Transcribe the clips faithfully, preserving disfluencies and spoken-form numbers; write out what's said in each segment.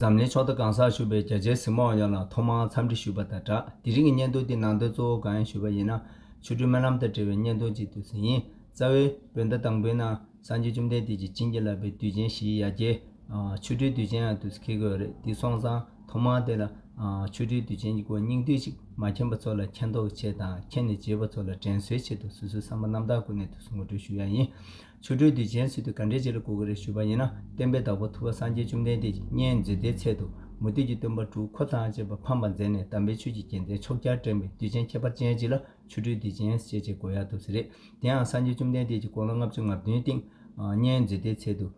འཛམ་གླིང་ཕྱོགས་མཐའ་གང་སར་བཞུགས་པའི་རྒྱ་ཆེའི་གཟིགས་མོ་བ་ཡོངས་ལ་ཐོག་མར་འཚམས་འདྲི་ཞུས་པ་དང་སྦྲགས། དེ་རིང་གི་བརྙན་ཐུང་འདི་ནང་དོན་གཙོ་བོ་གང་ཡིན་ཞུས་པ་ཡིན་ན། ཆོ་འཕྲུལ་སྨོན་ལམ་དང་འབྲེལ་བའི་བརྙན་ཐུང་ཅིག་འདུག་ཟེར་ཡིན། རྩ་བའི་བོད་ཟླ་དང་པོའི་ནང་སངས་རྒྱས་བཅོམ་ལྡན་འདས་ཀྱིས་བྱིན་གྱིས་བརླབས་པའི་དུས་ཆེན་བཞིའི་ཡ་གྱལ་ཆོ་འཕྲུལ་དུས་ཆེན་ཡང་འདུག་ཟེར་འཁེལ་གྱི་ཡོད་རེད། དེ་སོང་ཙང་ཐོག་མར་དེ་ལ་ཆོ་འཕྲུལ་དུས་ཆེན་གྱི་སྐོར་སྙིང་བསྡུས་ཤིག་མ་མཁྱེན་པ་ཚོ་ལ་མཁྱེན་རྟོགས་ཀྱི་ཆེད་དང་མཁྱེན་ནས་རྗེས་པ་ཚོ་ལ་དྲན་གསོའི་ཆེད་དུ་སོ་སོའི་བསམ་པ་རྣམ་དག་ཀུན་ནས་འདུག་ཟེར་ངོ་སྤྲོད་ཞུ་ཡ་ཡིན། ཆོ་འཕྲུལ་དུས་ཆེན་ཟེར་དུས་ག་འདྲའི་ཆེད་ལ་གོ་གི་རེད་ཞུས་པ་ཡིན་ན། བསྟན་པའི་བདག་པོ་ཐུབ་པ་སངས་རྒྱས་བཅོམ་ལྡན་འདས་ཀྱིས་བརྙེས་མཛད་དེའི་ཚལ་དུ་མུ་སྟེགས་ཀྱི་སྟོན་པ་དྲུག་འཁོར་དང་བཅས་པ་ཕམ་པར་མཛད་ནས་དམ་པའི་ཆོས་ཀྱི་རྒྱལ་མཚན་ཕྱོགས་བརྒྱར་བསྒྲེངས་པའི་དུས་ཆེན་ཁྱད་པར་ཅན་ཅིག་ལ་ཆོ་འཕྲུལ་དུས་ཆེན་ཞེས་བྱས་གོ་ཡག་འདུག་ཟེར་རེད། དེ་ཡང་སངས་རྒྱས་བཅོམ་ལྡན་འདས་ཀྱིས་དགུང་ལོ་ལྔ་བཅུ་ང་བདུན་སྟེང་བརྙེས་མཛད་དེའི་ཚལ་དུ།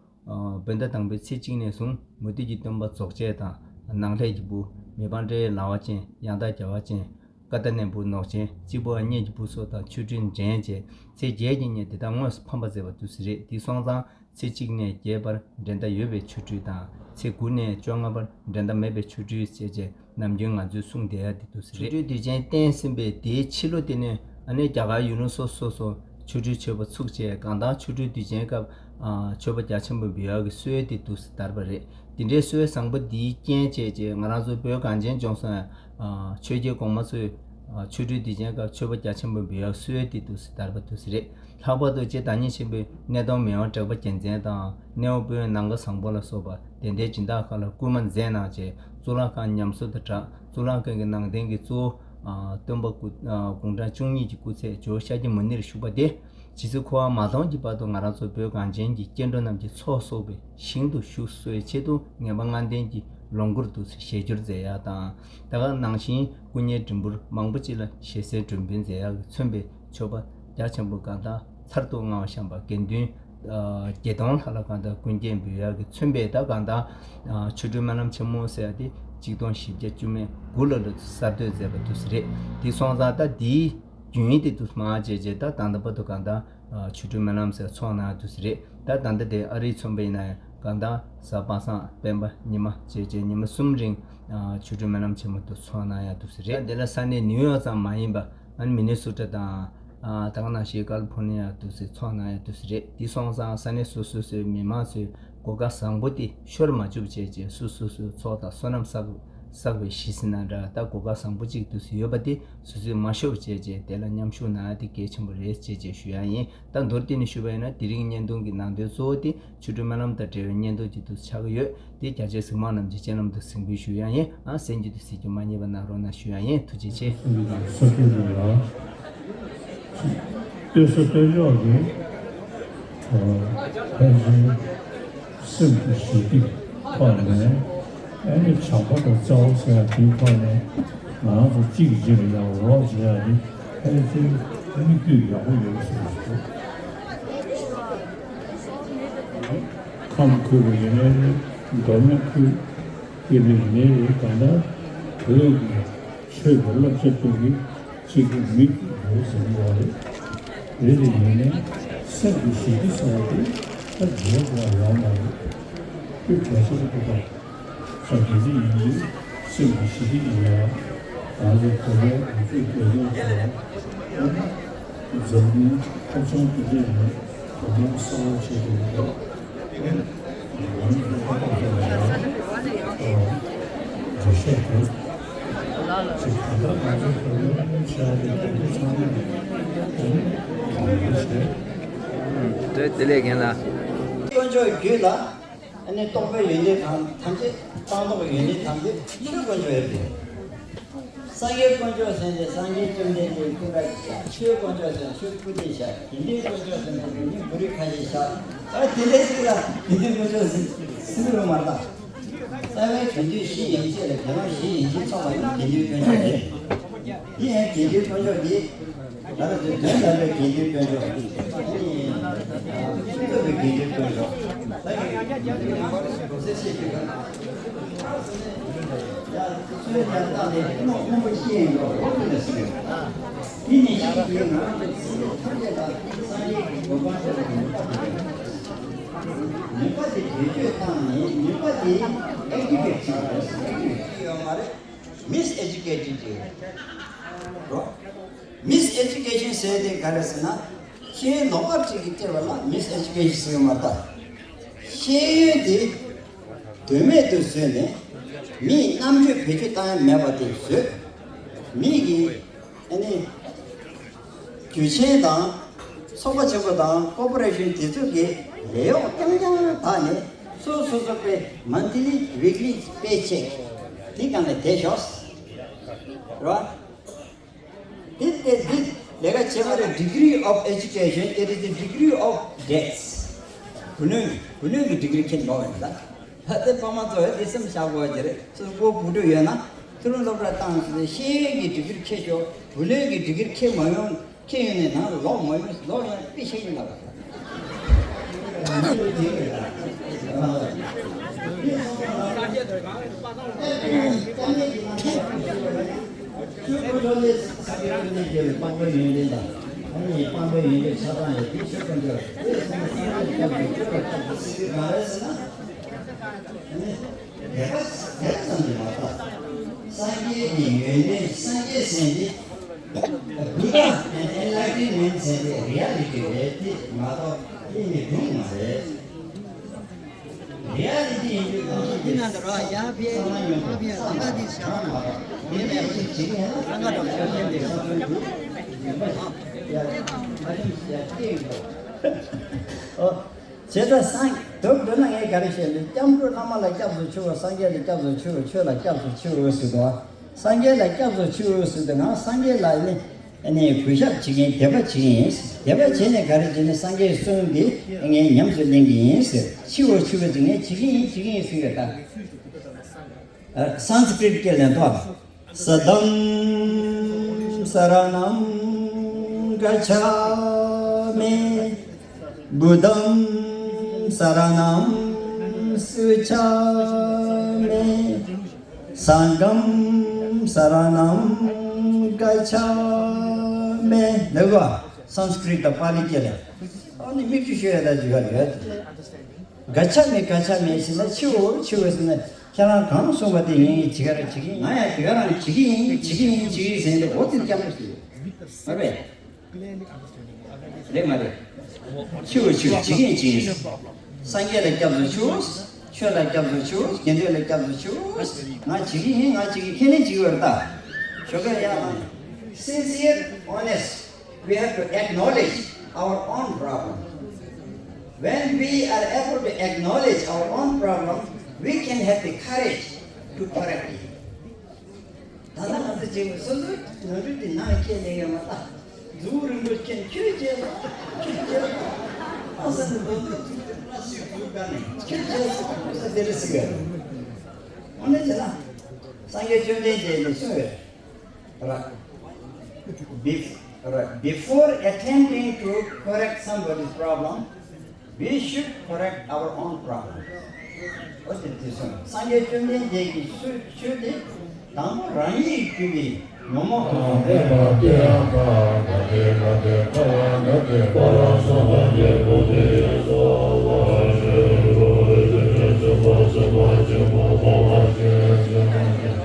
བོད་ཟླ་དང་པོའི་ཚེས་གཅིག་ནས་བཟུང་མུ་སྟེགས་ཀྱི་སྟོན་པ་རྫོགས་བྱེད་དང་། ནག་ལྷས་ཀྱི་བུ། མི་ཕམ་འདྲེ་ཡི་ལག་པ་ཅན། ཡང་དག་རྒྱལ་བ་ཅན། ཀ་ཏ་ནས་བུ་ནོག་ཅན། གཅིག་པུ་ཨ་མྱེས་ཀྱི་བུ་སོགས་དང་ཆོ་འཕྲུལ་འགྲན་བྱས། ཚེས་བརྒྱད་ཀྱི་ཉིན་དེ་དག་དངོས་སུ་ཕམ་པར་མཛད་པ་འདུག་ཟེར་རེད། དེ་སོང་ཙང་ཚེས་གཅིག་ནས་བརྒྱད་བར་འགྲན་ཟླ་ཡོད་པའི་ཆོ་འཕྲུལ་དང་། ཚེས་དགུ་ནས་བཅོ་ལྔ་བར་འགྲན་ཟླ་མེད་པའི་ཆོ་འཕྲུལ་ཞེས་བྱས། ནམ་རྒྱུན་ང་ཚོས་གསུང་བསྡད་ཡ་དེ་འདུག་ཟེར་རེད། ཆོ་འཕྲུལ་དུས་ཆེན་བསྟན་ཟིན་པའི་དེའི་ཕྱི་ལོ་དེ་ནས་ཨ་ནི་རྒྱ་གར་ཡུལ་ལུང་སོ་སོ་སོ་སོར་ཆོ་འཕྲུལ་མཆོད་པ་ཚུགས་བྱས། གང་ལྟར་ཆོ་འཕྲུལ་དུས་ཆེན་སྐབས་ཨ་མཆོད་པ་རྒྱ་ཆེན་པོ་འབུལ་ཡག་གི་སྲོལ་དེ་འདུག་སེ་དར་བ་རེད། དེ་འདྲའི་སྲོལ་བཟང་པོ་འདིའི་རྐྱེན་བྱས་བྱས་ང་རང་ཚོ་བོད་གངས་ཅན་ལྗོངས་སུ་ཨ་ཆོས་བརྒྱུད་གོང་མ་ཚོས་ཨ་ཆོ་འཕྲུལ་དུས་ཆེན་སྐབས་མཆོད་པ་རྒྱ་ཆེན་པོ་འབུལ་ཡག་སྲོལ་དེ་འདུག་སེ་དར་བ་འདུག་སེ་རེད། ལྷག་པར་དུ་རྗེ་བདག་ཉིད་ཆེན་པོས་སྣེ་གདོང་མི་དབང་གྲགས་པ་རྒྱལ་མཚན་དང་། སྣེའུ་དཔོན་ནམ་མཁའ་བཟང་པོ་ལ་སོགས་པ་དེ་འདྲའི་སྦྱིན་བདག་ཁག་ལ་སྐུལ་མ་མཛད་གནང་བྱས། གཙུག་ལག་ཁང་ཉམས་གསོ་དང་སྦྲགས། གཙུག་ལག་ཁང་གི་ནང་རྟེན་གྱི་གཙོ་བོ་ཨ་སྟོན་པ་སྐུ་ཨ་དགུང་གྲངས་བཅུ་གཉིས་ཀྱི་སྐུ་ཚད་ཇོ་བོ་ཤཱཀྱ་མུ་ནེར་བཞུགས་པ་དེ། ཇི་སྲིད་འཁོར་བ་མ་སྟོངས་ཀྱི་བར་དུ་ང་རང་ཚོ་བོད་གངས་ཅན་གྱི་སྐྱེ་འགྲོ་རྣམས་ཀྱི་ཚོགས་གསོག་པའི་ཞིང་དུ་བཞུགས་གསོལ་བའི་ཆེད་དུ་ངེས་པ་ལྔ་ལྡན་གྱི་ལོངས་སྐུར་དུ་ཞལ་བསྒྱུར་མཛད་ཡག་དང་། ད་ག་ནང་བཞིན་སྐུ་བརྙན་བྲིས་འབུར་མང་པོ་ཅིག་ལ་ཞལ་གསེར་སྒྲོན་འབུལ་མཛད་ཡག་གིས་མཚོན་པའི་མཆོད་པ་རྒྱ་ཆེན་པོ་གང་དག་ཚར་དུ་དངངས་པ་བཤམས་པ་དགེ་འདུན་ཨ་བརྒྱད་སྟོང་ལྷག་ལ་གང་དག་ཀུན་མཁྱེན་འབུལ་ཡག་གིས་མཚོན་པའི་ད་གང་དག་ཨ་ཆོ་འཕྲུལ་སྨོན་ལམ་ཆེན་མོ་ཟེར་ཡག་དེ་ཆིག་སྟོང་བཞི་བརྒྱ་བཅུ་མེད་དགུ་ལོ་ལ་གསར་གཏོད་མཛད་པ་འདུག་སེ་རེད། དེ་སོང་ཙང་ད་འདིའི་རྒྱུན་དེ་འདུག་མ་བྱས་བྱས་ད་ད་ལྟ་བར་དུ་གང་དག་ཨ་ཆོ་འཕྲུལ་སྨོན་ལམ་ཟེར་ཚོགས་གནང་འདུག་སེ་རེད། ད་ད་ལྟ་དེ་ཨ་རིར་མཚོན་པ་ཡིན་ན་ཡང་གང་ལྟར་གཟའ་པ་སངས་སྤེན་པ་ཉི་མ་བཅས་བཅས་ཉི་མ་གསུམ་རིང་ཨ་ཆོ་འཕྲུལ་སྨོན་ལམ་ཆེན་མོ་དུ་ཚོགས་གནང་ཡག་འདུག་སེ་རེད། ད་དེ་ལ་ས་གནས་ནིའུ་ཡོག་ཙམ་མ་ཡིན་པ་ཨ་ནི་མི་ནི་སོ་ཊ་དང་ཨ་ད་ག་ནང་བཞིན་ཀ་ལི་ཕོར་ནི་ཡ་འདུག་སེ་ཚོགས་གནང་ཡག་འདུག་སེ་རེད། དེ་སོང་ཙང་ས་གནས་སོ་སོ་སོའི་མི་མང་ཚོས་གོ་སྐབས་བཟང་པོ་དེ་ཤོར་མ་བཅུག་བྱས་བྱས་སོ་སོ་སོའི་ཚོགས་དང་བསོད་ནམས་བསགས་བསགས་པའི་གཞི་ཟེར་ན་འདྲ། ད་གོ་སྐབས་བཟང་པོ་གཅིག་འདུག་སེ་ཡོད་པ་དེ་སོ་སོས་མ་ཤོར་བྱས་བྱས་དེ་ལ་མཉམ་ཞུགས་གནང་ཡག་དེ་གལ་ཆེན་པོ་རེད་ཅེས་བཅས་ཞུ་ཡག་ཡིན། ད་མདོར་བསྡུས་ནས་ཞུས་པ་ཡིན་ན་དེ་རིང་བརྙན་ཐུང་གི་ནང་དོན་གཙོ་བོ་དེ་ཆོ་འཕྲུལ་སྨོན་ལམ་དང་འབྲེལ་བའི་བརྙན་ཐུང་ཅིག་ཏུ་ཆགས་ཀྱི་ཡོད། དེ་རྒྱ་ཆེའི་གཟིགས་མོ་རྣམས་ཀྱིས་སྤྱན་ལམ་དུ་གཟིགས་འབུལ་ཞུ་ཡག་ཡིན། ཨ་གསན་རྒྱུ་དེ་གཟིགས་རྒྱུ་མ་བསྙེལ་བ་གནང་རོགས་གནང་ཞུ་ཡག་ཡིན། ཐུགས་རྗེ་ཆེ། ས་ཁུལ་ལ་སྟོད་ས་སྟོད་ཕྱོགས་ཀྱི་ཕལ་ཆེར་སེམས་ཀྱི་ཞི་བདེ་ཐོག་ནས་ཨ་ནི་བྱམས་པ་དང་བརྩེ་བ་ཟེར་ཡག་དེའི་ཐོག་ནས་ང་རང་ཚོ་གཅིག་གིས་གཅིག་ལ་ཡང་རོགས་བྱེད་ཡག་དེ་ཕལ་ཆེར་མིག་ལྟོས་ཡག་པོ་ཡོད་ཟེར་བ་ཞིག་འདུག་ཁམས་ཁུལ་ལ་ཡིན་ནའི་རེད། མདོ་སྨད་ཁུལ་དེ་ལ་ཡིན་ནའི་རེད། ད་ལྟ་བོད་ཀྱི་ཆོས་ཀྱི་བསླབ་བྱ་སྟོན་གྱི་གཅིག་གི་མི་ཡོད་ཟེར་གྱི་ཡོད་རེད། རེད་དེ་ཡིན་ནའི་སེམས་ཀྱི་ཞི་བདེ་ཟེར་བ་དེ་ད་རྗེས་སུ་ཡོང་མ་རེད། དཔེ་གལ་ཆེ་ཤོས་དེ་དང་ས་དེ་འདི་ཡིན་གྱི་སེམས་ཀྱི་ཞི་བདེ་ཡིན་ཡ། ང་ཚོ་བོད་པའི་གོམས་སྲོལ་རྒྱལ་ཡོངས་ཀྱི་འཛམ་གླིང་ཁ་བྱང་དེ་འདྲ་ཡིན་ན་གོམ་པ་གསར་བ་བྱེད་དགོས་ཀྱི་འདུག་ང་ཚོ་ཁ་བཏགས་དེ་ལ་ཡང་འགྲེལ་བཤད་དེ་ཅིག་གང་ལྟར་ང་ཚོ་བོད་པའི་ཆ་དེ་དེ་འདྲ་ཚང་མ་གང་ཡིན་ཞེས། དེ་དེ་ལས་རྒན་ལགས། དཀོན་མཆོག་རྒྱུད་ལ། ཨ་ནི་རྟོགས་པའི་ཡོན་ཏན་ཐམས་ཐམས་ཅད་སྤངས་རྟོགས་ཀྱི་ཡོན་ཏན་ཐམས་ཅད་ཆོས་དཀོན་མཆོག་ཡོད་དེ། སངས་རྒྱས་དཀོན་མཆོག་ཟེར་ནས་སངས་རྒྱས་བཅོམ་ལྡན་འདས་སྐུ་འདྲ་ཞིག་བཞག་ཆོས་དཀོན་མཆོག་ཟེར་ནས་ཆོས་སྐུ་དེ་བཞག་དགེ་འདུན་དཀོན་མཆོག་ཟེར་ནས་དགེ་འདུན་གུ་རུའི་ཁ་ཞིག་བཞག་ཨ་དེ་འདྲའི་ཅིག་ལ་དགེ་འདུན་དཀོན་མཆོག་ཟེར་ཟེར་གི་རེད་མ་གཏོགས། རྩ་བའི་དོན་བསྡུས་བཞི་ཡན་ཆད་ལ་དགེ་སློང་བཞི་ཡན་ཆད་ཚོགས་པ་ཡང་དགེ་འདུན་དཀོན་མཆོག་རེད། དེ་ཡང་དགེ་འདུན་དཀོན་མཆོག་འདི། ད་ལྟ་དེ་དོན་དམ་པའི་དགེ་འདུན་དཀོན་མཆོག་ཨ་ནི་ཆུང་ཙག་པའི་དགེ་འདུན་དཀོན་མཆོག་ད་ཡང་དགེ་འདུན་དཀོན་མཆོག་གོ་ས་ཤེས་དགོས་ཡ། ཚུལ་ལ་བརྟགས་ནས་ཐུན་མོང་མངོན་པར་ཤེས་ཡོན་འོག་ཏུ་ལ་ཟེར། དེ་ནི་ཤེས་ཀྱི་ང་རང་ཚོ་སེམས་ཐམས་ཅད་ལ་སངས་རྒྱས་ཀྱི་གོ་འཕང་ཐོབ་པའི་ནུས་པ་དེ་ཡོད། ནུས་པ་དེ་བེད་སྤྱོད་བཏང་ནས་ནུས་པ་དེ་ཨེག་ཊི་ཝེ་ཊི་བྱེད་དགོས་ཟེར་ཡོད་མ་རེད། མིས་ཨེ་ཇུ་ཀེ་ཊེཌ་ཅིག་རོ། མིས་ཨེ་ཇུ་ཀེ་ཤན་ཟེར་དེ་ག་རེ་ཟེར་ན། ཤེས་ཡོན་ལོག་པ་ཅིག་གིས་སྟེར་བ་ལ་མིས་ཨེ་ཇུ་ཀེ་ཤན་ཟེར་གྱི་མ་རེད་ད། ཤེས་ཡོན་དེ་དོན་མེད་དུ་བཟོས་ནས་ མིས་རྣམ་དཔྱོད་བེད་སྤྱོད་བཏང་ཡ་མེད་པ་དེ་བཟོས། མིས་ཀྱིས་ཨ་ནི་རྒྱུ་ཆེན་དང་ཚོགས་པ་ཆེན་པོ་དང་ཀོ་པོ་རེ་ཤན་དེ་ཚོ་གིས་ལས་གཡོག་རྐྱང་རྐྱང་བཏང་ནས་སོ་སོ་སོ་པའི་monthly weekly paycheck དེ་སྒང་ལ་བསྡད་ཤོག་རེད་བ། འདི་ལྟ་འདི་ལས་ཀ་བྱེད་པ་རེད། Degree of education, it is the degree of debts. བུ་ལོན་བུ་ལོན་གྱི་ཌི་གི་རི་ཁྱེར་འགྲོ་བ་ཡིན་ད། ད་ལྟའི་ཕ་མ་ཚོ་འདི་སེམས་བཞག་དགོས་ཀྱི་རེད། སོ་སོ་བུ་ཕྲུག་ཡོད་ན་ཕྲུ་གུ་སློབ་གྲྭ་བཏང་ཟེར་ཏེ་ཤེས་ཡོན་གྱི་ཌི་གི་རི་ཁྱེར་ཤོག་བུ་ལོན་གྱི་ཌི་གི་རི་ཁྱེར་མ་ཡོང་ཁྱེར་ཡོང་ནས་ནང་ལ་ལོག་མ་ཡོང་། ལོག་ཡོང་ན་དཔེ་ཤེས་ཀྱི་ལབ་པ། ཆོས་སྐུ་མཆོག་ནི་སངས་རྒྱས་ཀྱི་ཀྱི་དཔལ་མོའི་ཡོན་ཏན་དང་། ཨ་ནི་དཔལ་མོའི་ཡོན་ཏན་ཆ་ཚང་ཡོད་དེ། ཆོས་སྐུ་མཆོག་དེ་སོང་ནས་སངས་རྒྱས་ཀྱི་སྐྱབས་སུ་མཆི་བ་ག་རེ་ཟེར་ན། ཨ་ནི་དད་པ་དད་པ་ཙམ་གྱིས་མ་གཏོགས། སངས་རྒྱས་ཀྱི་ཡོན་ཏན། སངས་རྒྱས་ཟེར་འདི་Buddha and enlightenment ཟེར་འདི་རི་ཡ་ལི་ཊི་རེད་དེ་མ་གཏོགས་དེ་ནི་སྒྲུང་མ་རེད། རེ་ཡ་ནི་དེ་ཡིན་དུས་གང་ཞིག་དེ་ན་འདི་ར་ཡ་ཕི་ཡ་ཕི་ཡ་ཕི་ཡ་ལ་ཀ་དེ་ཤ་ཁང་མ་ར་ཡིན་ནས་ཅིག་བྱེད་ཀྱི་ཡིན་ན། ལ་ཀ་འགྲོ་ཤ་ཁང་དེ་ས་ཁང་དུ་ཡ་ཡ་ཨ་ཁྱིམ་ཡ་སྐྱེ་ཡོད་པ། ཨོ། བྱས་ཙང་སངས་སྡོམ་འདོད་ན་ངས་ག་རེ་བཤད་ལེ། སྐྱབས་འགྲོ་བླ་མ་ལ་སྐྱབས་སུ་མཆིའོ། སངས་རྒྱས་ལ་སྐྱབས་སུ་མཆིའོ། ཆོས་ལ་སྐྱབས་སུ་མཆིའོ་ཟེར་དོ། སངས་རྒྱས་ལ་སྐྱབས་སུ་མཆིའོ་ཟེར་དུས་ང་སངས་རྒྱས་ལ་ནི་ཨ་ནི་གུས་ཞབས་བྱེད་ཀྱིན་དད་པ་བྱེད་ཀྱིན་ཡིན། དད་པ་བྱས་ནས་ག་རེ་བྱས་ནས་སངས་རྒྱས་གསུང་འདི་ངས་ཉམས་སུ་ལེན་གྱིན་ཡིན་ཟེར། མཆིའོ་མཆིའོ་ཟེར་ངས་བྱེད་ཀྱིན་ཡིན་བྱེད་ཀྱིན་ཡིན་ཟེར་གི་ད། ཨ་སཾ་སྐྲྀཏ་སྐད་ལ་ཐོག་ས་དྷམ་སར་ཎམ་ག་ཆ་མི། བུདྡྷམ་སར་ཎམ་ག་ཆ་མི། སང་གྷམ་སར་ཎམ་ག་ཆ་མི། འདི་གོ་སཾ་སྐྲྀཏ་དང་པཱ་ལི་སྐད་ལ། ཨ་ནི་མིག་ཆུ་ཤོར་ཡ་ད་ཅིག་ཡོད་རེད། ག་ཆ་མི་ག་ཆ་མི་ཟེར་ན་མཆིའོ་མཆིའོ་ཟེར་ན་ཁྱེད་རང་གང་གསུངས་པ་དེ་ངས་ཇི་ག་ར་བྱེད་ཀྱི་ཡིན། ང་ཡང་དེ་ག་རང་བྱེད་ཀྱི་ཡིན་བྱེད་ཀྱི་ཡིན་བྱེད་ཀྱི་ཡིན་ཟེར་ནས་འོ་དེ་སྐྱབས་མོ་ཞིག་མ་རེད། རེད་མ་རེད། མཆིའོ་མཆིའོ་བྱེད་ཀྱི་ཡིན་བྱེད་ཀྱི་ཡིན། སངས་རྒྱས་ལ་སྐྱབས་སུ་མཆིའོ། ཆོས་ལ་སྐྱབས་སུ་མཆིའོ། དགེ་འདུན་ལ་སྐྱབས་སུ་མཆིའོ། ང་བྱེད་ཀྱི་ཡིན། ང་བྱེད་ཀྱི་ཡིན། ཁས་ལེན་བྱེད་ཀྱི་ཡོད་རེད་ད། ཞོགས་ཀས་ཡར་ལངས། Sincere, honest. We have to acknowledge our own problem. When we are able to acknowledge our own problem, we can have the courage to correct it. ད་ལྟ་ང་ཚོ་བྱེད་པའི་སོ་སོའི་ནོར་འཁྲུལ་དེ་ནང་ཁྱེར་ལེན་ཡོད་མ་ད། གཟུགས་རིང་པོ་ཁྱེར་ཁྱོད་བྱས་ལ་ཁྱོད་བྱས་ལ་ཨ་ས་ནི་ལོ་ཏོག་ཚུགས་ཏེ་ལ་སུས་གཟུགས་དཀར་ནས་ཁྱོད་བྱས་ལ་ས་དེ་རེ་སི་ག་རེད། འོ་ན་བྱས་ན་སངས་རྒྱས་བཅོམ་ལྡན་འདས་ནས་གསུངས་ཡོད། Right. Bef- right. Before attempting to correct somebody's problem, we should correct our own problem. འོ་དེ་དེ་སོང་། སངས་རྒྱས་བཅོམ་ལྡན་འདས་ཀྱིས་ཆོས་ཆོས་དེ་དང་པོ་རང་ཉིད་ཀྱི་ཉོན་མོངས་པ་དང་ལྡན་པ་དེ་ཡང་དག་པ་དེ་ལ་དེ་འཕེལ་བ་ན་དེ་འཕེལ་བ་སོགས་པ་ཉེར་དགུ་དེ་ཡང་སོགས་པ་ཞེས་པ་ཞེས་པ་ཆེན་པོ་འཕོ་བ་ཞེས་བྱ་བ་ཉིད།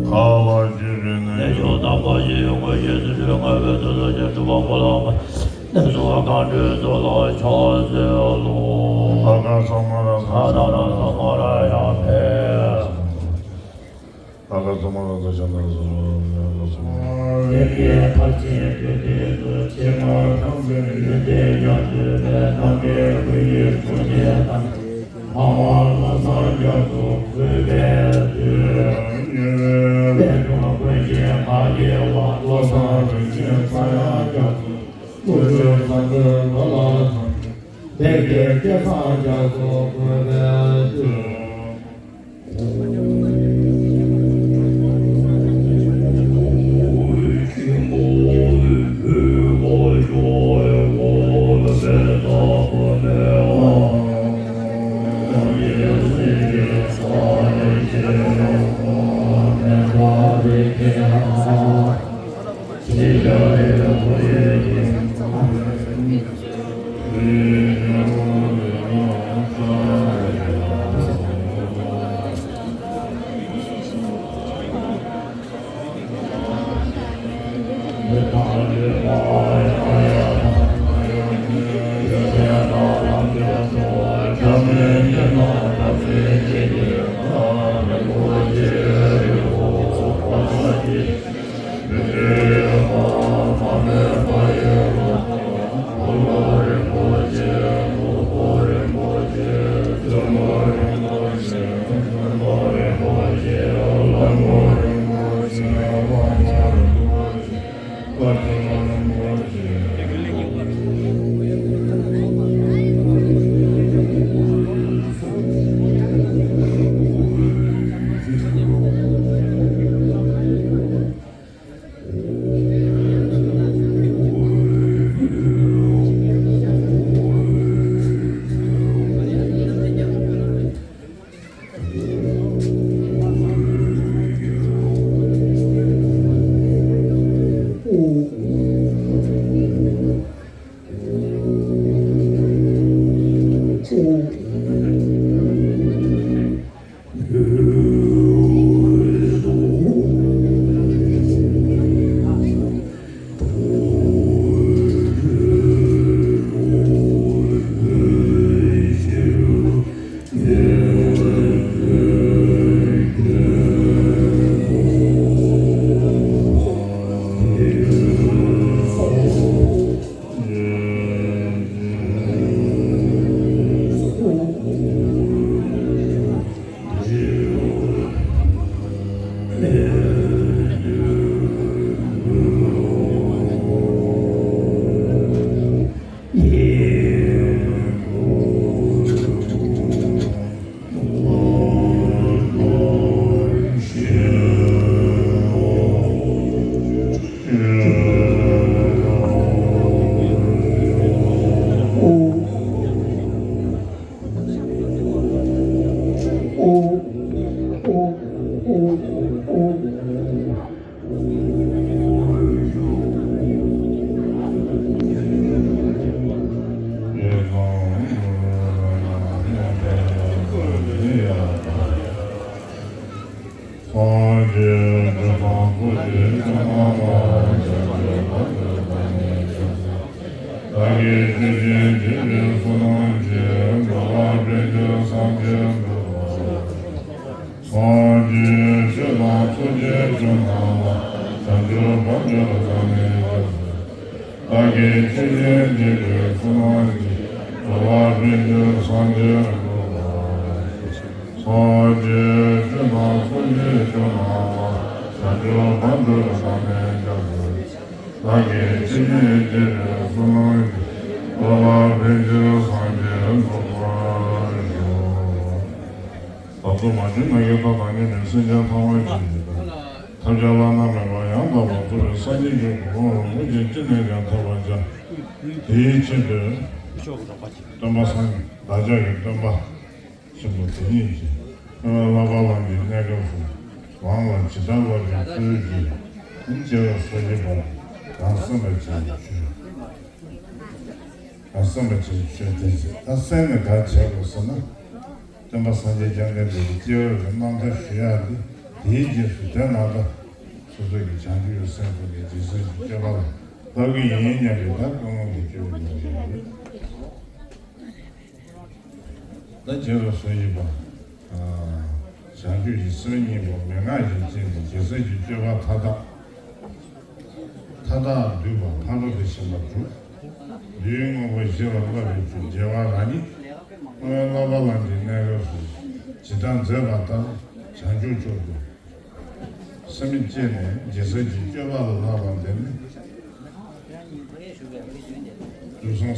ཁ་བ་ཞིག་རེད་ན་ཡོད་དམ་པ་ཞིག་ཡོད་དགོས་ཞེས་ཟེར་དུས་ང་བོད་དུ་ལ་ཞེས་སྒྲུབ་པ་པོ་ལ་མ་ནས་སུ་བ་གང་འདྲའི་ཚོགས་ལ་ཕྱག་འཚལ་ལོ། ཨ་ག་ས་མ་ར་ས་ད་ར་ས་མ་ར་ཡ་ཕེ། ཨ་ག་ས་མ་ར་ས་ཤ་ན་ར་ས་ར་ཡ་ག་ས་མ་ར། ལས་ཀྱི་མཐར་ཕྱིན་དུས་དེ་ཚོ་ཕྱི་མ་ཐམས་ཅད་ཡོན་ཏན་ཉམས་སུ་ལེན་ནམ་པའི་བུ་ཡི་བུ་ནི་དང་། ལྷག་མ་བློ་བཟང་རྒྱ་མཚོ་གུས་པས་འདུད། དཔལ་འབྲུག་ཀུན་མཁྱེན་མ་སྐྱེས་པ་བློ་བཟང་རིན་ཆེན་ས་ཡ་རྒྱ་མཚོ་སྐུ་ཚེ་བཟང་པོའི་ལོ་ལ་ཐམས་ཅད་དཔལ་གྱི་སྐལ་བཟང་རྒྱ་མཚོ་གུས་པས་འདུད། སངས་རྒྱས་ཀྱི་དང་པོ་ཞེས་བྱ་བ་ལ་བྱང་ཆུབ་བར་དུ་བདག་ནི་སྐྱབས་སུ། བདག་གིས་ཆོས་བྱེད་བགྱིས་པའི་བསོད་ནམས་ཀྱིས་འགྲོ་བ་ཕན་ཕྱིར་སངས་རྒྱས་འགྲུབ་པར་ཤོག། སངས་རྒྱས་ཆོས་དང་ཚོགས་ཀྱི་མཆོག་རྣམས་ལ། བྱང་ཆུབ་བར་དུ་བདག་ནི་སྐྱབས་སུ། བདག་གིས་ཆོས་བྱེད་བགྱིས་པའི་བསོད་ནམས་ཀྱིས། འགྲོ་བ་ཕན་ཕྱིར་སངས་རྒྱས་འགྲུབ་པར་ཤོག། སངས་རྒྱས་ཆོས་དང་ཚོགས་ཀྱི་མཆོག་རྣམས་ལ། བྱང་ཆུབ་བར་དུ་བདག་ནི་སྐྱབས་སུ། བདག་གིས་ཆོས་བྱེད་བགྱིས་པའི་བསོད་ནམས་ཀྱིས། འགྲོ་བ་ཕན་ཕྱིར་སངས་རྒྱས་འགྲུབ་པར་ཤོག། ད་ཚོ་མ་བྱོན་ན་གི་ད་དང་ཉིད་ནས་སེམས་ཅན་ཐ་མལ་གྱི་ཡིན་པ། ཐབས་ཤེས་བླ་ན་མེད་པ་ཡང་དག་པར་རྫོགས་པའི་སངས་རྒྱས་ཀྱི་གོ་འཕང་ལ་ངོས་བཞིན་ཅི་ནས་ཀྱང་ཐོབ་པར་བྱ། དེའི་ཕྱིར་དུ། སྟོན་པ་སངས་རྒྱས་བདག་ཅག་གི་སྟོན་པ་ཆེན་པོ་དེ་ཉིད་ཀྱིས། སྔོན་བསླབ་པ་ལམ་གྱི་གནས་སྐབས་སུ། རང་ལ་ཇི་ལྟར་བསླབ་པའི་ཚུལ་གྱིས། རྗེས་སུ་བཟུང་བ། གང་གསན་པ་བྱས་ནས་མཆོད། གང་གསན་པ་བྱས་ནས་མཆོད་དེ། ད་གསན་ནས་ག་རེ་བྱེད་དགོས་ཟེར་ན། སྟོན་པ་སངས་རྒྱས་བསྐྱངས་མཁན་དེ་གི་སྐྱེ་བོ་གི་རྣམ་ཐར་ཞུ་ཡག་དེ། དེའི་རྗེས་སུ་དེ་ན་ད་སོ་སོ་གི་བྱང་ཆུབ་ཀྱི་སེམས་བཟུང་ནས་རྗེས་སུ་སྐྱོབ་པ་ལ་བསླབ་ཀྱི་ཡིན་སྙམ་པའི་ད་ཀུན་སློང་གི་སྤྱོད་པའི་ལུགས་ཡིན། ད་རྗེས་སུ་བཟུང་བ། བྱང་ཆུབ་ཀྱི་སེམས་གཉིས་པོ་མན་ངག་བཞིན་བསྐྱེད་ནས་རྗེས་སུ་སྤྱོད་པ་མཐའ་དག་མཐའ་དག་འདུས་པ་ཕ་རོལ་ཏུ་ཕྱིན་པ་དྲུག་བདུད་དངོས་པོ་ཞི་བར་བསླབ་པའི་ཆོས་རྒྱལ་བ་རང་ཉིད། སྔོན་བསླབ་པ་ལམ་གྱི་གནས་སྐབས་སུ་ཇི་ལྟར་མཛད་པ་ལྟར་བྱང་ཆུབ་མཆོག་ཏུ་སེམས་བསྐྱེད་ནས་རྗེས་སུ་སྤྱོད་པ་ལ་བསླབ་པ་འདི་ནི། དུས་གསུམ་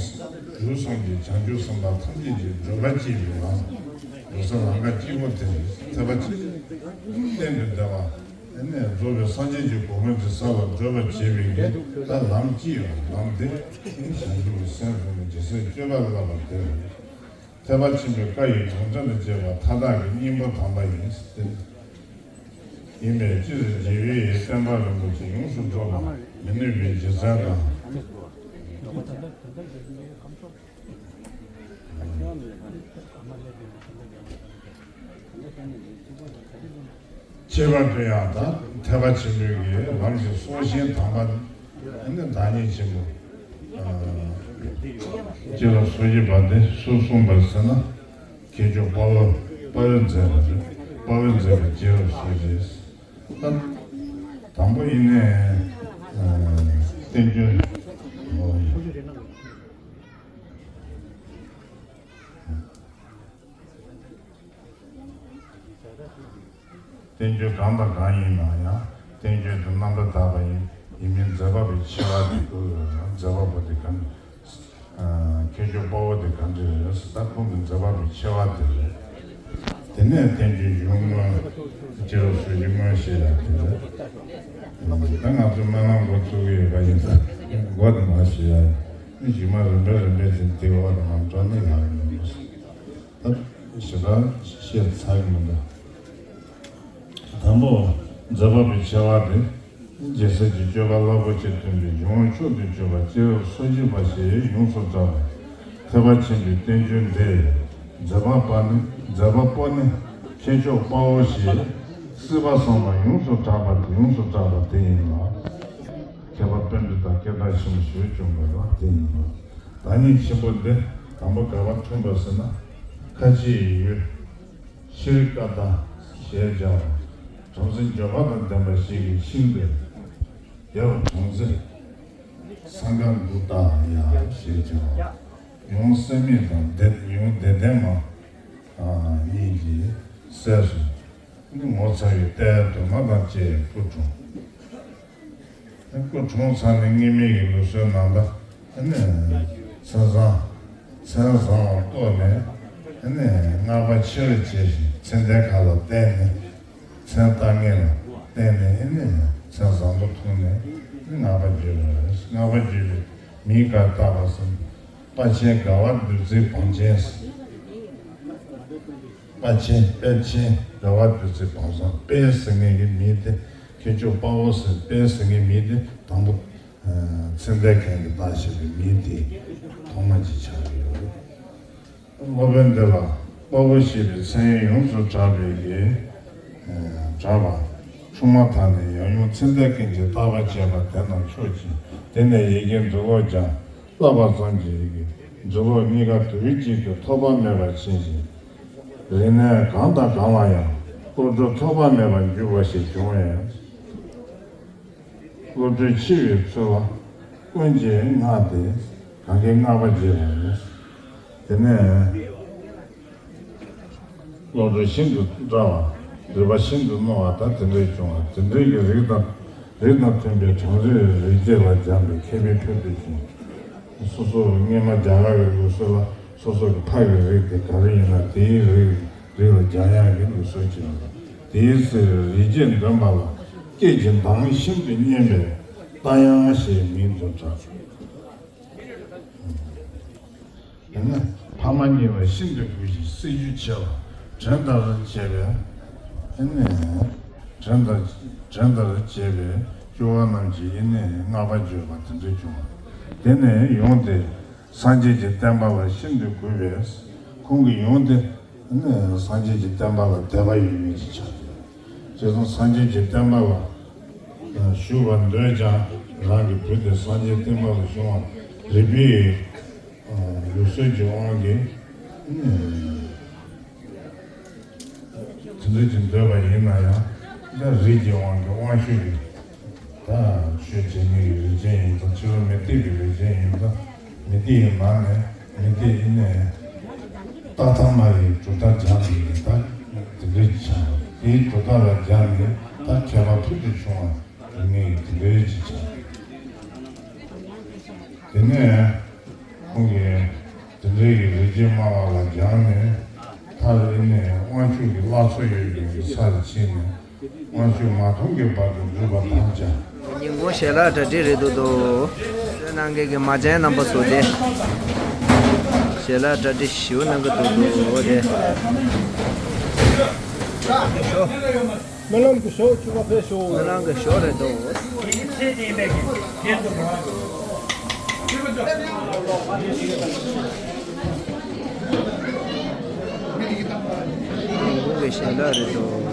དུས་གསུམ་གྱི་བྱང་ཆུབ་སེམས་དཔའ་ཐམས་ཅད་ཀྱི་བགྲོད་པ་གཅིག་པའི་ལམ། འགྲོ་ས་ལམ་ཁ་གཅིག་པོ་དེ་ཐེག་པ་ཆེ། གཏན་དུ་བདེ་བ། དེ་ནས་རྫོགས་པའི་སངས་རྒྱས་ཀྱི་གོ་འཕང་དེ་ས་ལ་བགྲོད་པར་བྱེད་པའི་གི་ད་ལམ་གཅིག་ཡོད། ལམ་དེ་ནི་བྱང་ཆུབ་ཀྱི་སེམས་བཟུང་ནས་རྗེས་སུ་སྤྱོད་པ་ལ་བསླབ་པ་དེ་རེད། ཐེག་པ་ཆེན་པོའི་བཀའ་ཡི་དམ་བཅའ་དང་བཅས་པ་མཐའ་དག་གི་སྙིང་པོ་དམ་པ་ཡིན་ཟེར། ཡིན་པས་སྤྱིར་རྗེ་བོའི་བསྟན་པ་རིན་པོ་ཆེ་ཡོངས་སུ་རྫོགས་པ། མི་ནུས་པའི་རྗེ་བཙུན་དང་། ཅེས་པ་དེ་ཡང་དང་ཐེག་པ་ཆེན་པོའི་གི་ལམ་གྱི་སྲོག་ཤིང་དམ་པ་ནི་བདག་ཉིད་ཆེན་པོ། སྤྱི་ལ་སོ་བཞི་པ་དེ་སུ་གསུངས་པ་ཟེར་ན། མཁས་མཆོག་དཔའ་བོ་དཔའ་བོས་མཛད་པ་རེད། དཔའ་བོས་མཛད་པའི་སྤྱི་ལ་སོ་བཞི། ད་དང་པོ་ཡིན་ནས་བསྟན་རྒྱུན། བསྟན་རྒྱུན་གང་དང་གང་ཡིན་ན་ཡང་བསྟན་རྒྱུན་དུ་རྣམ་པར་དག་པ་ཡིན། ཡིན་མིན་མཛད་པ་པོའི་ཆེ་བ་དེ་དགོས། མཛད་པ་པོ་དེ་གང་། མཁས་མཆོག་དཔའ་བོ་དེ་གང་འདྲ་རེད་ཟེར་ན་ཁོང་གི་མཛད་པ་པོའི་ཆེ་བ་དེ་རེད། དེ་ནས་བསྟན་རྒྱུན་གཞུང་མངོན། སྤྱི་ལ་སོ་བཞི་མངོན་ཞེས་ཡང་དེ་རེད། ད་ང་ཚོ་སྨོན་ལམ་འགོ་བཙུགས་ཡོད་པ་ཡིན་ཙང་འགོ་དེ་མ་ཞུ་ཡ་ཡིན། གཞུག་མ་རིམ་པས་རིམ་པས་དེ་འདི་འོག་ཏུ་མ་འགྲོ་ན་ཡག་མི་འདུག་ད་ཞེ་དྲག་བཤད་ཚར་གི་མི་འདུག་དང་པོ། མཛད་པ་པོའི་ཆེ་བ་དེ། རྒྱལ་སྲས་ཀྱི་སྤྱོད་པ་རླབས་པོ་ཆེ་མཐུན་པའི་འབྱུང་བ་མཆོག་ཏུ་གྱུར་པ་སྤྱི་ལ་སོ་བཞི་པ་ཞེས་ཡོངས་སུ་གྲགས་པ། ཐེག་པ་ཆེན་པོའི་བསྟན་རྒྱུན་འདི། མཛད་པ་པ་ནི་མཛད་པ་པོ་ནི་མཁས་མཆོག་དཔའ་བོ་ཞེས་སྲིད་པ་གསུམ་ལ་ཡོངས་སུ་གྲགས་པ་དེ་ཡོངས་སུ་གྲགས་པ་དེ་ཡིན་ལ། མཁས་པ་པཎྜི་ཏ་སྐད་གྲགས་ཆེན་པོ་ཞིག་བྱུང་བ་ལ་དེ་ཡིན་ལ། བདག་ཉིད་ཆེན་པོ་འདི་དང་པོ་ག་པར་འཁྲུངས་པ་ཟེར་ན། ཁ་ཆེའི་ཡུལ། ཤྲཱི་ཀ་ཏ་ཞེས་བྱ་བ། བྲམ་ཟེ་འབྱོར་པ་དང་ལྡན་པ་ཞིག་གི་ཤིང་དུ། རྒྱལ་བ་བྲམ་ཟེ་སཾ་ཀ་དྷུ་ཏ་ཡ་ཞེས་བྱ་བ། ཡུམ་སྲེད་མེད་དང་ཡུམ་བདེ་ལྡན་མ་གཉིས་ཀྱི་སྲས་སུ། ངོ་མཚར་བའི་ལྟས་འདྲ་མ་དང་བཅས་སྐུ་འཁྲུངས། སྐུ་འཁྲུངས་ཚར་ནས་སྔོན་མའི་གི་ལུགས་སྲོལ་ནང་ལ། མཚན་བཟང་། མཚན་བཟང་བ་རྟོགས་ནས། སྔགས་པ་ཆེ་རུ་བྱས་ཤིང་མཚན་ལྡན་ཁ་ལ་བརྟེན་ནས། མཚན་བཏགས་ངེས་ལ་བརྟེན་ནས་མཚན་བཟང་པོ་འཁྲུངས་ནས་སྔགས་པ་བརྗོད་པ་རེད། སྔགས་པ་བརྗོད་པའི་མིང་ག་རེ་བཏགས་པ་ཟེར་ན། དཔའ་ཆེན་དགའ་བ་བདུད་རྩིའི་བང་ཆེན། དཔའ་ཆེན་དཔལ་ཆེན་དགའ་བ་བདུད་རྩིའི་བང་སོང་དཔལ་ཟེར་མཁན་གྱི་མིང་དེ། མཁས་མཆོག་དཔའ་བོ་ཟེར་དཔལ་ཟེར་མཁན་མིང་དེ་དང་པོ། མཚན་ལྡན་མཁན་གྱིས་བཏགས་བཞག་པའི་མིང་དེ་ཐོག་མ་ཅིག་ཆགས་ཡོད། སློབ་དཔོན་འདི་ལ་དཔའ་བོ་ཞེས་པའི་མཚན་ཡོངས་སུ་གྲགས་པའི་གྲགས་པ། འཁྲུངས་མ་ཐག་ནས་ཡང་ཡུམ་མཚན་ལྡན་མཁན་གྱིས་བརྟག་པ་བྱས་པ་དེ་རྣམས་ཕྱོགས་ཀྱི་དེ་ནས་ཡི་གེ་འབྲི་ཀློག་ཀྱང་བསླབ་པ་ཙམ་གྱིས་ཡི་གེ་འབྲི་ཀློག་གཉིས་ཀ་དུས་གཅིག་ཏུ་ཐོགས་པ་མེད་པར་ཕྱིན་ཞིང་། རིག་གནས་གང་དང་གང་ལ་ཡང་བློ་གྲོས་ཐོགས་པ་མེད་པར་འཇུག་པ་ཞིག་བྱུང་བས། བློ་གྲོས་ཆེ་བའི་ཚུལ་ལ་ཀུན་གྱིས་བསྔགས་ཏེ་གང་གིས་བསྔགས་པ་བརྗོད་པ་ཡིན། དེ་ནས་བློ་གྲོས་ཤིན་ཏུ་བཀྲ་བ། རིག་པ་ཤིན་ཏུ་རྣོ་བ་དང་དེ་འདྲའི་བྱུང་བ། དེ་འདྲའི་གི་རིགས་དང་རིགས་དང་མཐུན་པའི་བྲམ་ཟེའི་རིག་བྱེད་ལ་སྦྱངས་པའི་མཁས་པའི་ཕུལ་དུ་ཕྱིན། སོ་སོ་སྔོན་མ་རྒྱ་གར་གྱི་ལུགས་སྲོལ་ལ་སོ་སོ་གི་ཕ་གི་རིགས་དེ་ག་རེ་ཡིན་ན་དེའི་རིགས། རིགས་ལ་སྦྱང་ཡག་གི་ལུགས་སྲོལ་ཅིག་ཡོད། དེའི་ཚེ་རིག་བྱེད་འདོན་པ་ལ་སྐད་ཀྱི་གདངས་ཤིན་ཏུ་སྙན་པས་རྟ་དབྱངས་ཞེས་མིང་དུ་གྲགས། དེ་ནས་ཕ་མ་གཉིས་ལ་ཤིན་ཏུ་གུས་ཤིང་སྲི་ཞུ་ཆེ་བ། བྲན་ལྟར་བྱས་པས་ཨེ་ནས་བྲན་ལྟར་བྲན་ལྟར་བྱས་པས་སྐྱོ་བ་རྣམས་ཀྱིས་ཨེ་ནས་བསྔགས་པ་བརྗོད་པ་དེ་འདྲ་བྱུང་བ། དེ་ནས་ཡོང་སྟེ། སངས་རྒྱས་ཀྱི་བསྟན་པ་ལ་ཤིན་ཏུ་གུས་པས། ཁོང་གི་ཡུམ་དེ་ནི་སངས་རྒྱས་ཀྱི་བསྟན་པ་ལ་དད་པ་ཡོད་མཁན་ཞིག་ཆགས་ཏེ། བྱས་ཙང་སངས་རྒྱས་ཀྱི་བསྟན་པ་ལ་ཞུགས་པར་འདོད་ཀྱང་རང་གི་བུ་དེ་སངས་རྒྱས་བསྟན་པ་ལ་ཞུགས་པར་རིག་པའི་ལུགས་སྲོལ་གྱི་དབང་གིས། དེ་འདྲ་ཅིག་འདོད་པ་ཡིན་ན་ཡང་། ད་རིགས་ཀྱི་དབང་གིས་དབང་ཕྱུག་གི་ད་ཆོས་བྱེད་མཁན་གྱི་རིགས་ཅན་ཡིན་ཙང་། ཕྱི་རོལ་མུ་སྟེགས་ཀྱི་རིགས་ཅན་ཡིན་ཙང་། མུ་སྟེགས་ཀྱི་ནང་ནས་མུ་སྟེགས་ཡིན་ནའི་ཏཱ་ཐཱ་མ་ཡི་གྲུབ་མཐའ་སྦྱངས་པའི་གི་ད་དེ་འདྲ་ཅིག་ཆགས། དེའི་གྲུབ་མཐའ་ལ་སྦྱངས་ནས་ད་མཁས་པ་ཕུལ་དུ་བྱུང་བ་རིགས་ངེས་ཀྱི་དེ་འདྲ་ཅིག་ཆགས། དེ་ནས་ཁོང་གིས་དེ་འདྲའི་གི་རིག་བྱེད་སྨྲ་བ་ལ་སྦྱངས་ནས། མཐར་ཨེ་ནས་དབང་ཕྱུག་གི་བླ་མཚོ་ཡོད་པའི་གི་ས་ལ་ཕྱིན་ནས། དབང་ཕྱུག་མ་མཐོང་གི་བར་དུ་བསྒྲུབས་པ་ཐམས་ཅད། ཉིན་གུང་ཞལ་ལག་གྲ་སྒྲིག་རེད་འདུག་དོ། བསོད་ནམས་ཀྱི་མ་བྱན་རྣམ་པ་སོ་སྟེ། ཞལ་ལག་གྲ་སྒྲིག་ཞུ་གནང་གི་འདུག་དོ་དེ། སྨོན་ལམ་གྱི་ཞོགས་བཅུ་པ་ཕེབས་ཤོག་སྨོན་ལམ་གྱི་ཞོགས་རེད་དོ། ལུག་གི་ཞལ་ལག་རེད་འདུག